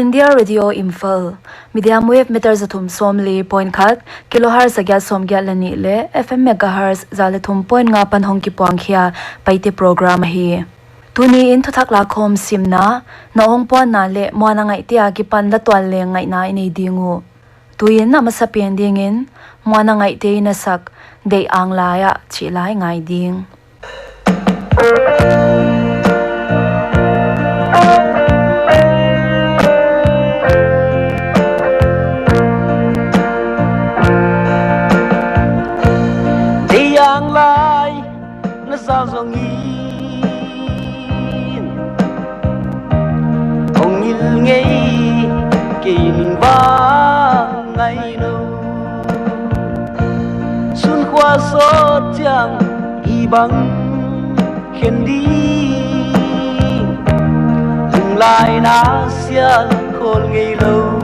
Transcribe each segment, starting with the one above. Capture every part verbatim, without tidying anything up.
India Radio Imphal, medium wave meter za thum sawmli point khat, kilohertz za giat sawmgiat leh nih leh F M megahertz za leh thum point nga apan hong kipuang khia Paite program ahi. Tuni in thuthak lakkhawm simna, na hong puanna leh muanna ngaihte akipan la tuan leng ngaihna i nei ding uh. Tuin a masapen dingin, muanna ngaihte in a sak, Deih Ang Lai ah chih lai ngai ding. Deih ang lai, na zau zong in, hong ngil ngei, kei ning vang ngai lou. Sun khua sawt chiang, i bang khen ding, lunglai na sial khol ngei lou.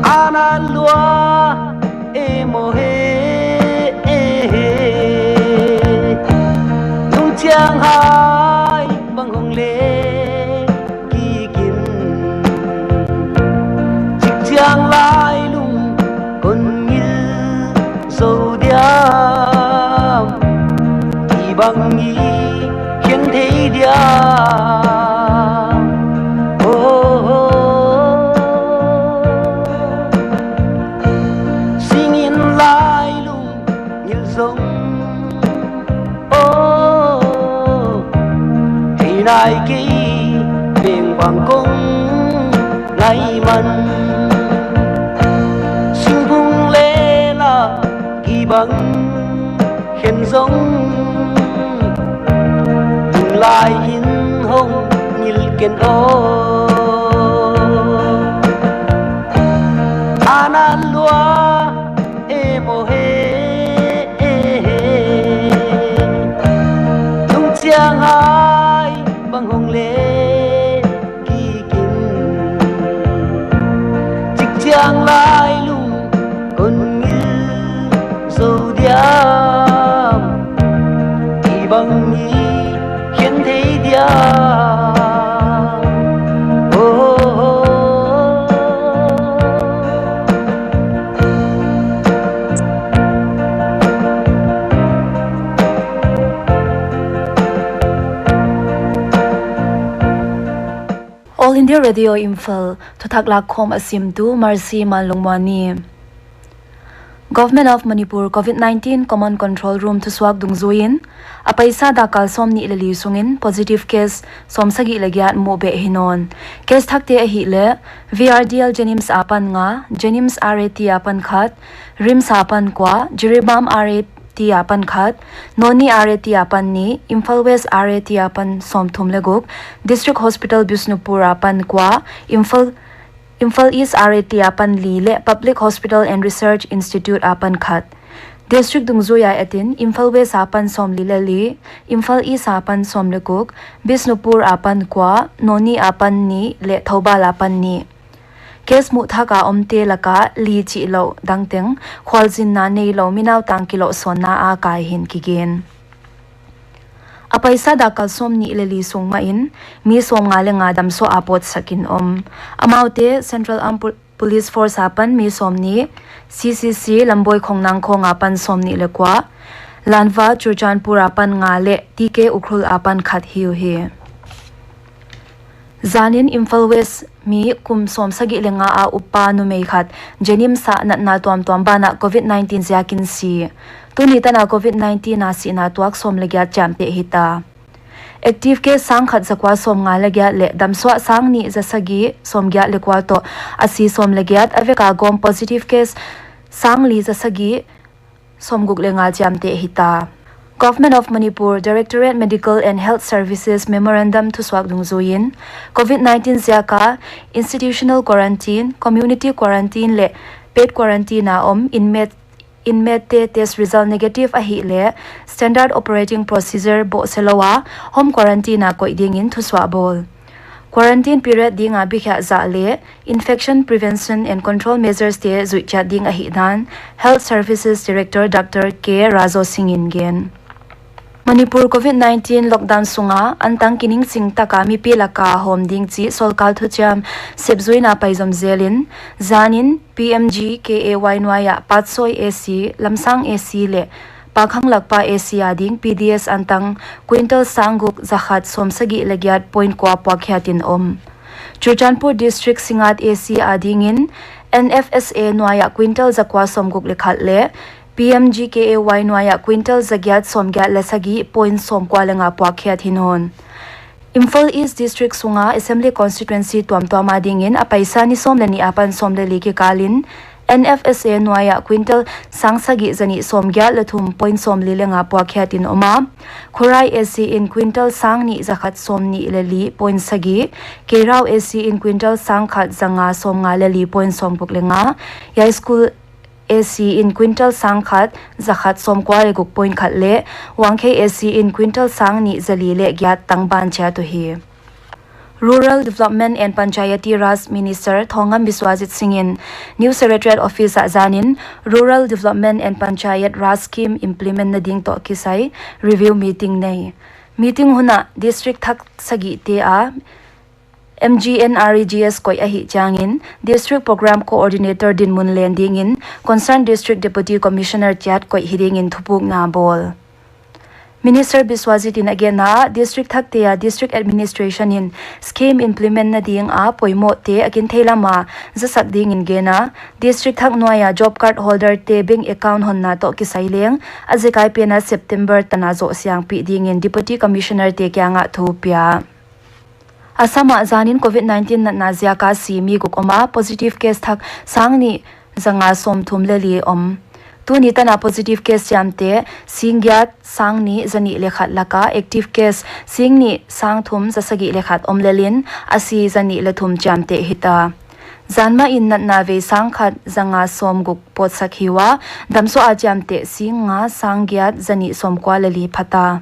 Ana lua e mo he, e he. Nung chiang hai bang hong le kikin, chik chiang lai lung kon ngil zou diam, i bang i khen thei diam. Oh, oh, oh. Singin lai lung ngil zong, oh, hei nai kei, beng bang kong ngai man. Singphung le la, i bang khen zong, lunglai in hong ngil ken aw. Ana lua e mo he, e he. Nung chiang hai bang hong le kikin, chik chiang lai lung kon ngil zou diam, i bang i khen thei diam. Oh, oh, oh. All India Radio Imphal, thuthak lakkhawm a simtu Mercy Manlungmuani. Government of Manipur COVID nineteen Common Control Room thusuak dungzuiin, a paisa dakkal sawmnih leh li sungin positive case sawmsagih leh giat muh beh hi nawn. Case thakte ahihleh, V R D L JNIMS apan nga, JNIMS R A T apan khat, RIMS apan kua, Jiribam R A T apan khat, Noni R A T apan nih, Imphal West R A T apan sawmthum leh guk, District Hospital Bishnupur apan kua, Imphal, Imphal East R A T apan li leh Public Hospital and Research Institute apan khat. District dungzui a etin, Imphal West apan sawmli leh li, Imphal East apan sawm leh guk, Bishnupur apan kua, Noni apan nih leh Thoubal apan nih. Case muh thak a omte laka li chihlouh dangteng, khualzinna neilou mi nautang kilohsawnna a kai hi'n kigen. A paisa dakkal sawmnih leh li sung mahin, mi sawmnga leh nga damsuah a pawtsakin om. Amaute Central Armed Pol-, Police Force apan mi sawmnih, C C C Lamboi Khongnang khawng apan sawmnih leh kua, Lanva Churachandpur apan nga leh T K Ukhrul apan khat hi uhi. Zanin Imphal West mi kum sawmsagih leh nga a upa numei khat, JNIMS ah natna tuamtuam banah COVID nineteen ziakin si. Tuni tana COVID nineteen a sihna tuak sawm leh giat chiamteh hita. Active case sang khat zakua sawmnga leh giat leh damsuah sang nih zasagih sawmgiat leh kua toh a si sawm leh giat, a vek a gawm positive case sang li zasagih sawmguk leh nga chiamteh hita. Government of Manipur Directorate Medical and Health Services Memorandum thusuak dungzuiin, COVID nineteen ziaka institutional quarantine, community quarantine leh paid quarantine a om inmate, inmate te test result negative ahihleh, standard operating procedure bohse lou a home quarantine a koih dingin thusuah bawl. Quarantine period dinga bikhiah zah leh infection prevention and control measures te zuih chiat ding ahihdan Health Services Director Doctor K Rajo Singh in gen. Manipur COVID nineteen lockdown sunga antang kiningching taka mipi laka hawm ding chih sorkar thuchiam sepzuina paizom zelin, zanin P M G K A Y nuaia Patsoi A C, Lamsang A C leh Pakhang Lakpa A C ading P D S antang quintal sang guk zakhat sawmsagih leh giat point kua puakkhiatin om. Churachandpur District Singngat A C adingin N F S A nuaia quintal zakua sawmguk leh khat leh P M G K A Y nuaia quintal zagiat sawmgiat leh sagih point sawmkua leh nga puakkhiat hi nawn. Imphal East District sunga Assembly Constituency tuamtuam adingin a paisa ni sawm leh nih apan sawm leh li kikalin N F S A nuaia quintal sang sagih zanih sawmgiat leh thum point sawmli leh nga puakkhiatin om a, Khorai A C in quintal sang nih zakhat sawmnih leh li point sagih, Keirau A C in quintal sang khat zanga sawmnga leh li point sawmguk leh nga, Yaiskul A C in quintal sang khat zakhat sawmkua leh guk point khat leh Wangkhei A C in quintal sang nih zali leh giat tangban chiat uhi. Rural Development and Panchayati Raj Minister Thongam Biswajit Singh in New Secretariat Office ah zanin Rural Development and Panchayat Raj Scheme implement nading toh kisai review meeting nei. Meeting hun ah district thak sagihte a M G N R E G S koih ahih chiangin District Program Coordinator dinmun len dingin concerned District Deputy Commissioner chiat koih hi dingin thupukna bawl. Minister Biswajit in a genna ah, district thakte a district administration in scheme implement nading a poimohte a kinthei lama zasak dingin gen a, district thak nuaia job card holder te bank account honna toh kisai leng a zekai pena September tana zoh siangpih dingin Deputy Commissioner te kiangah thu pia. Assam ah zanin COVID nineteen natna ziaka si mi guk om a, positive case thak sang nih zanga sawmthum leh li om. Tuni tana positive case chiamte singgiat sang nih zanih leh khat laka active case sing nih sang thum zasagih leh khat om lelin a si zanih leh thum chiamte hita. Zan mah in natna vei sang khat zanga sawmguk pawtsak hi ua, damsuah a chiamte sing nga sang giat zanih sawmkua leh li phata.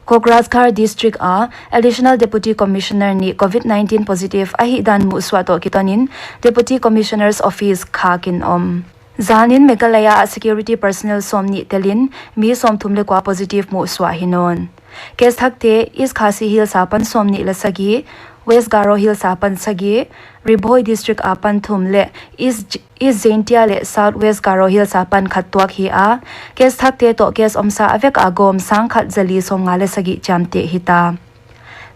Kokrajhar District a Additional Deputy Commissioner nih COVID nineteen positive ahihdan muhsuah toh kitonin Deputy Commissioner's Office khakin om. Zanin Meghalaya ah security personnel sawmnih telin mi sawmthum leh kua positive muhsuah hi nawn. Case thakte East Khasi Hills apan sawmnih leh sagih, West Garo Hills apan sagih, Ri Bhoi District apan thum leh East, East Jaintia leh South West Garo Hills apan khat tuak hi a, case thakte toh case omsa a vek a gawm sang khat zali sawmnga leh sagih chiamte hita.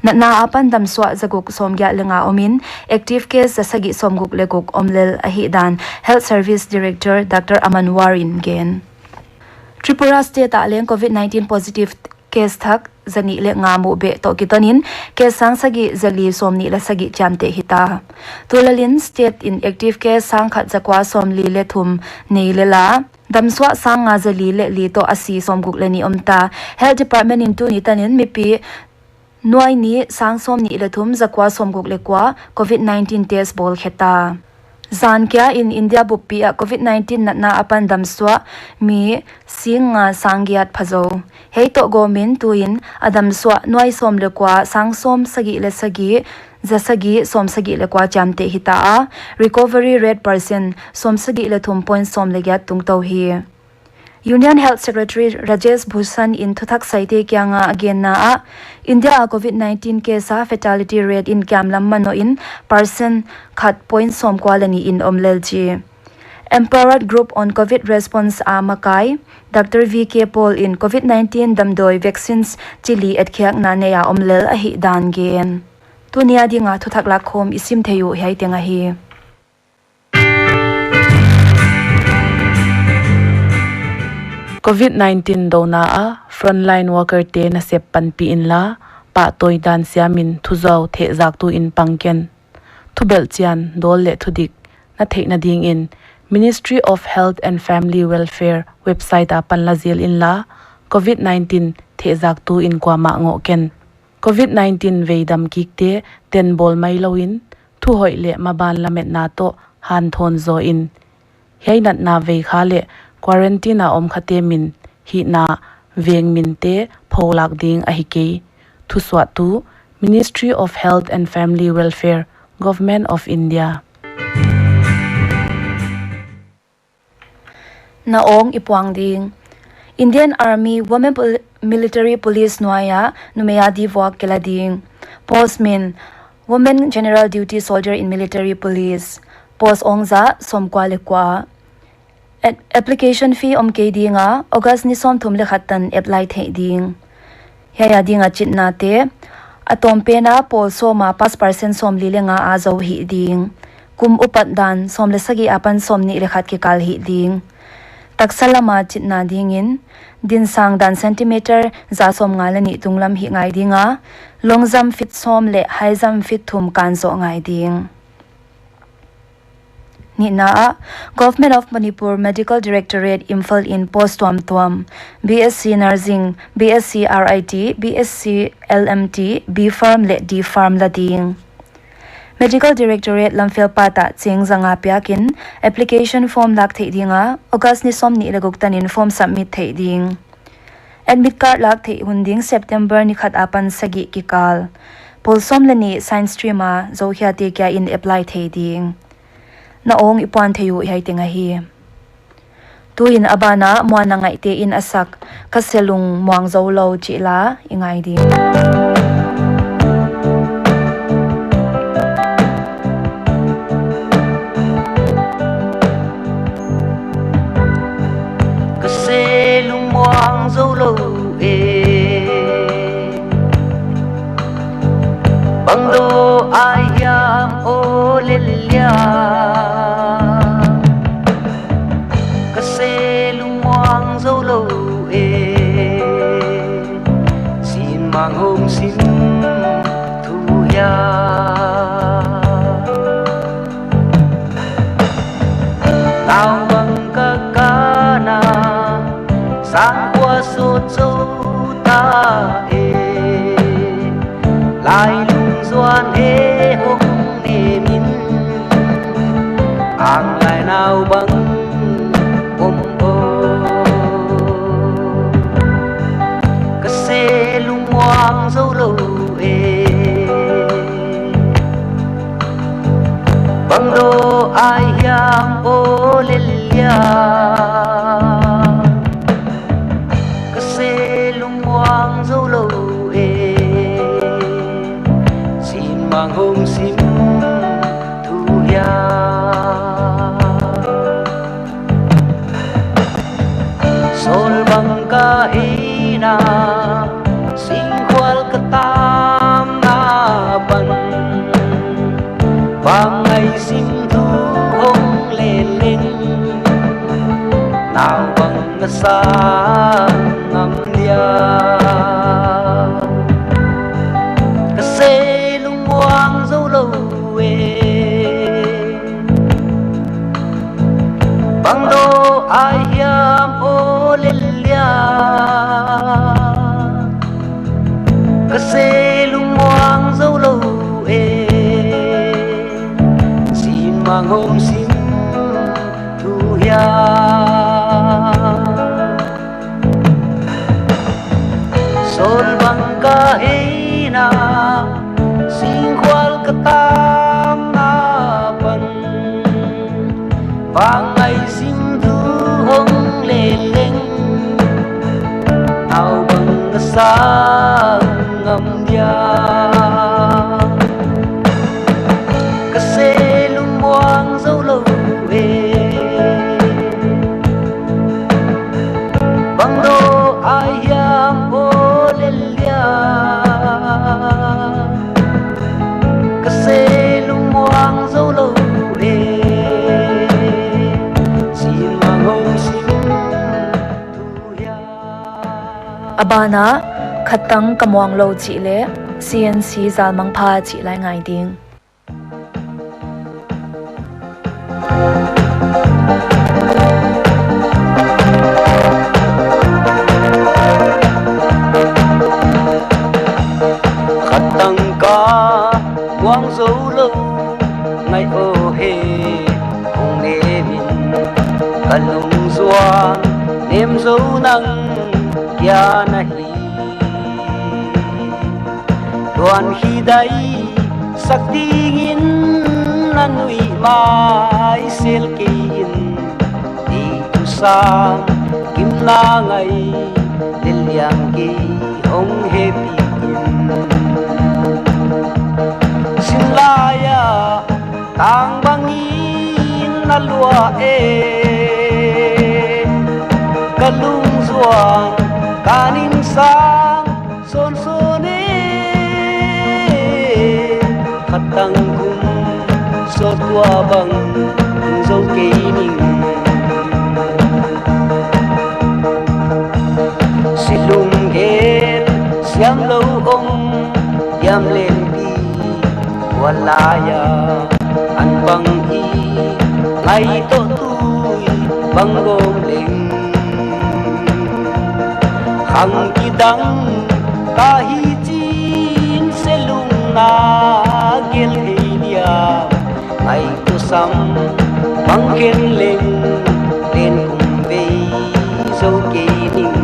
Natna apan damsuah zaguk sawmgiat leh nga omin, active case zasagih sawmguk leh guk om lel ahihdan Health Service Director Doctor Aman War in gen. Tripura State ah leng COVID nineteen positive case thak zanih leh nga muhbeh toh kitonin case sang sagih zali sawmnih leh sagih chiamte hita. Tulelin state in active case sang khat zakua sawmli leh thum nei lela, damsuah sang nga zali leh li toh a si sawmguk leh nih omta. Health Department in tuni tanin mipi nuai nih sang sawmnih leh thum zakua sawmguk leh kua COVID nineteen test bawl kheta. Zan kia in India buppi ah COVID nineteen natna apan damsuah mi sing nga sang giat pha zou. Hei toh gawmin tuin a damsuah nuai sawm leh kua sang sawm sagih leh sagih, zasagih sawmsagih leh kua chiamte hita a, recovery rate percent sawmsagih leh thum point sawm leh giat tungtou hi. Union Health Secretary Rajesh Bhushan in thuthak saite kianga a genna ah, India a COVID nineteen case a fatality rate in kiamlam manoh in percent khat point sawmkua leh nih in om lel chi. Empowered Group on COVID Response a makai Doctor V K Paul in COVID nineteen damdawi vaccines chi li etkhiakna nei a om lel ahihdan gen. Tuni a dinga thuthak lakkhawm i sim thei uh hiai teng ahi. COVID nineteen douna a frontline worker te nasep panpih inla, pahtawi dan siamin thuzuau thehzaktu in pang ken. Thubelhchian, dawl leh thudik na theihna dingin Ministry of Health and Family Welfare website apan la zil inla, COVID nineteen thehzaktu in kuamah ngoh ken. COVID nineteen vei dam kikte tenbawl mai louin, thuhoih leh maban lametna toh hanthawn zaw in. Hiai natna vei kha leh quarantine a om khate min, hihna, veng minte pholak ding ahi kei. Thusuahtu, Ministry of Health and Family Welfare, Government of India. Na awng i puang ding. Indian Army Women Pol- Military Police nuaia numei a di vuak kila ding. Post min, Women General Duty Soldier in Military Police. Post ong za sawmkua leh kua. Ap- application fee om kei dinga, August ni sawmthum leh khat tan apply theih ding. Hiai a dinga chitnate, a tawmpena pawl sawma pass percent sawmli leh nga a zou hih ding. Kum upat dan sawm leh sagih apan sawmnih leh khat kikal hih ding. Taksa lama chitna dingin, dinsang dan centimeter za sawmnga leh nih tunglam hih ngai dinga, long jump feet sawm leh high jump feet thum kan zoh ngai ding. Nihna ah, Government of Manipur Medical Directorate Imphal in post tuamtuam, B S C Nursing, B S C R I T, B S C L M T, B Pharm leh D Pharm la ding. Medical Directorate lamfel part ah cheng zanga piakin application form lak theih dinga, August ni sawmnih leh guk tanin form submit theih ding. Admit card lak theih hun ding September ni khat apan sagih kikal. Pawl sawm leh nih science stream a zoukhiate kia in apply thei ding. Na ong i puan thei uh hiai teng ahi. Tuin a bana Muanna Ngaihte in a sak Ka Selung Muang Zoulou chih la i ngai ding. Ka selung muang zou lou e. Bang daw ahi hiam aw lel lia. Ka selung muang zou lou e. Sin mang hong sim thu hia. Naupang ka kana, sang khua sawt zou ta e. Lailung zuan he hong nemin, ang lai naupang om o. Ka selung muang zou lou e. Bang daw ahi hiam aw lel lia. Ka selung muang zou lou e. Sin mang hong sim thu hia. Sawl bang ka hihna, singkhual ka tamna ban. Bang ai sim thu hong leleng, naupang na sa ngam dia. Ka selung muang zou lou e. Bang daw ahi hiam aw lel lia. Ka selung muang zou lou e. Sin mang hong sim thu hia. Sawl bang ka hihna, singkhual ka tamna ban. Bang ai sim thu hong leleng, naupang na sa ngam dia. Ka selung muang zou lou e. Bang daw ahi hiam aw lel lia. Ka selung muang zou lou e. Sin mang hong sim thu hia. A bana, Khatang Ka Muang Lou chih leh C N C Zal Mangpha chih la i ngai ding. Khatang ka muang zou lou, ngai aw he, hong nemin, ka lungzuan nem zou nang kia na hi. Tuan hi dai sak dingin na nuih mai sel kei in. Di tu sang kim Na ngai lel liang kei hong hehpih in. Sin lai a tang bangin na luah e. Ka lungzuan ka ninsang sawnsawn e. Khatang kum sawt tua bang zou kei ning. Si lunggel siam lou om diam leng pi, ua lai a an bang i ngai toh tui bang gawm leng. Khang kidang ka hi chin se lung na gel thei dia. Ngai tusam bang khen leng len kum vei zou kei ning.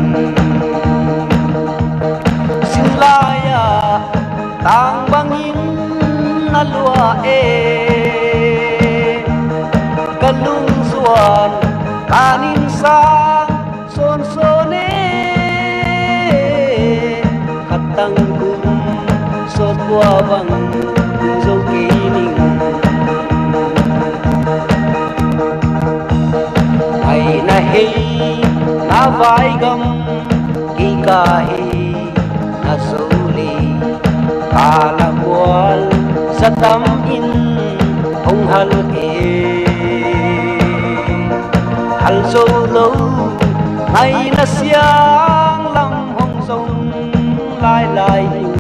Sin lai a tang bangin na luah e. Ka lungzuan ka ninsang sawnsawn e. Khatang kum sawt tua bang zou kei ning. Ngai na hei na vai gam kei ka hei na zou lei. Ka la mual za tam in hong hal e. Hal zou lou ngai na siang lam hong zong lailai in.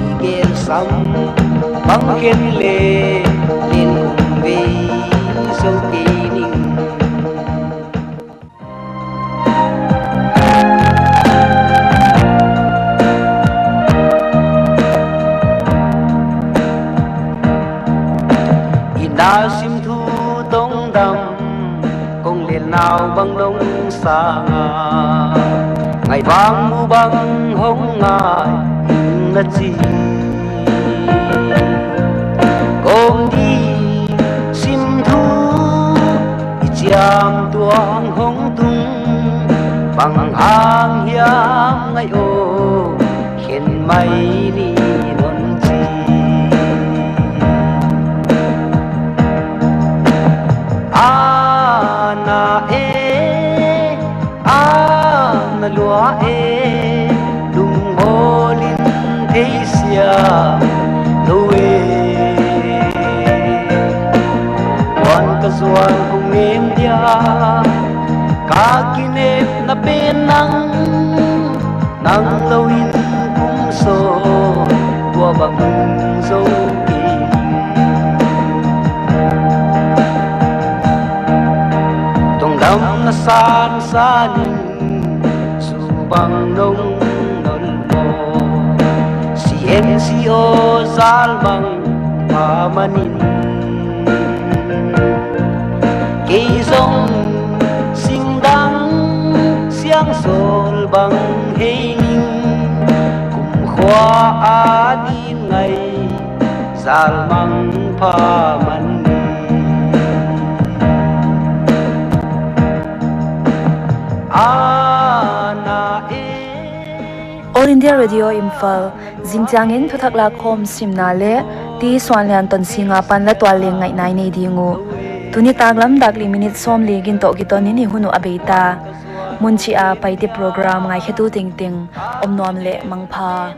I gel sam bang khen leng len kum vei zou kei ning. I na sim thu tong dam kong lel nau bang long sang a. Ngai bang mu bang hong ngai ing na chi. Kong di sim thu i chiam tuang hong tung bang hang hiam ngai o khen mai ni non chi. A na e, a na luah e, lungmawlin theisiam lou e. Wan ka zuan kong nem dia, ka kinepna pen nang, nang lou in kum sawt tua bang zou kei. Tongdamna sansan in suk bang nong nol maw. Si en si aw zal bang pha man in. Kei zong singdang siang sawl bang hei ning. Kum khua a din ngai zal mang pha man ni. A na e. All India Radio Imphal, zingchiang in thuthak lakkhawm simna leh T. Suanlian Tonsinga pan la tual leng ngaihna i nei ding uh. Tuni taklam dak li minit sawmli gin toh kiton in i hun uh a bei ta. Mun chih a Paite program ngaikhetu tengteng om nuam leh mangpha.